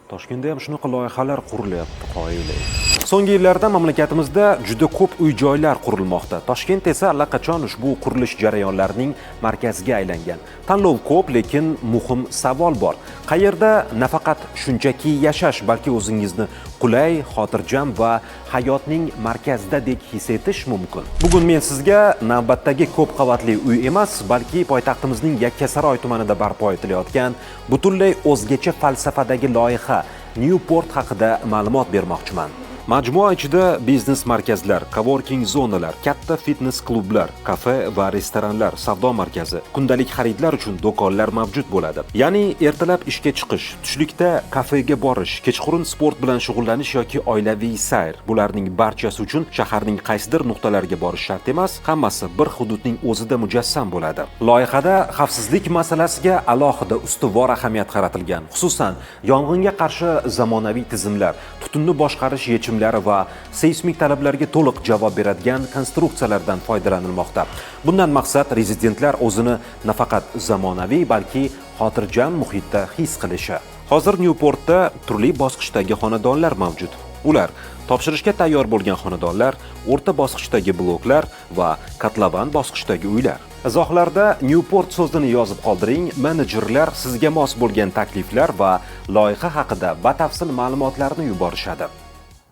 Toshkentda ham shunaqa loyihalar qurilyapti, qoyillik. So'nggi yillarda mamlakatimizda juda ko'p uy-joylar qurilmoqda. Toshkent esa allaqachon ushbu qurilish jarayonlarining markaziga aylangan. Tanlov ko'p, lekin muhim savol bor. Qayerda nafaqat shunchaki yashash, balki o'zingizni qulay, xotirjam va hayotning markazidadek his etish mumkin? Bugun men sizga navbatdagi ko'p qavatli uy emas, balki poytaxtimizning Yakkasaroy tumanida barpo etilayotgan butunlay o'zgacha falsafadagi loyiha, Newport haqida ma'lumot bermoqchiman. Majmua ichida biznes markazlar, coworking zonalar, katta fitness klublar, kafe va restoranlar, savdo markazi, kundalik xaridlar uchun do'konlar mavjud bo'ladi. Ya'ni ertalab ishga chiqish, tushlikda kafega borish, kechqurun sport bilan shug'ullanish yoki oilaviy sayr, bularning barchasi uchun shaharning qaysidir nuqtalariga borish shart emas, hammasi bir hududning o'zida mujassam bo'ladi. Loyihada xavfsizlik masalasiga alohida ustuvor ahamiyat qaratilgan. Xususan, yong'inga qarshi zamonaviy tizimlar, tutunni boshqarish yechimlari va seysmik talablarga to'liq javob beradigan konstruksiyalardan foydalanilmoqda. Bundan maqsad rezidentlar o'zini nafaqat zamonaviy, balki xotirjam muhitda his qilishi. Hozir Newportda turli bosqichdagi xonadonlar mavjud. Ular topshirishga tayyor bo'lgan xonadonlar, o'rta bosqichdagi bloklar va kotlovan bosqichdagi uylar. Izohlarda "Newport" so'zini yozib qoldiring, menejerlar sizga mos bo'lgan takliflar va loyiha haqida batafsil ma'lumotlarni yuborishadi.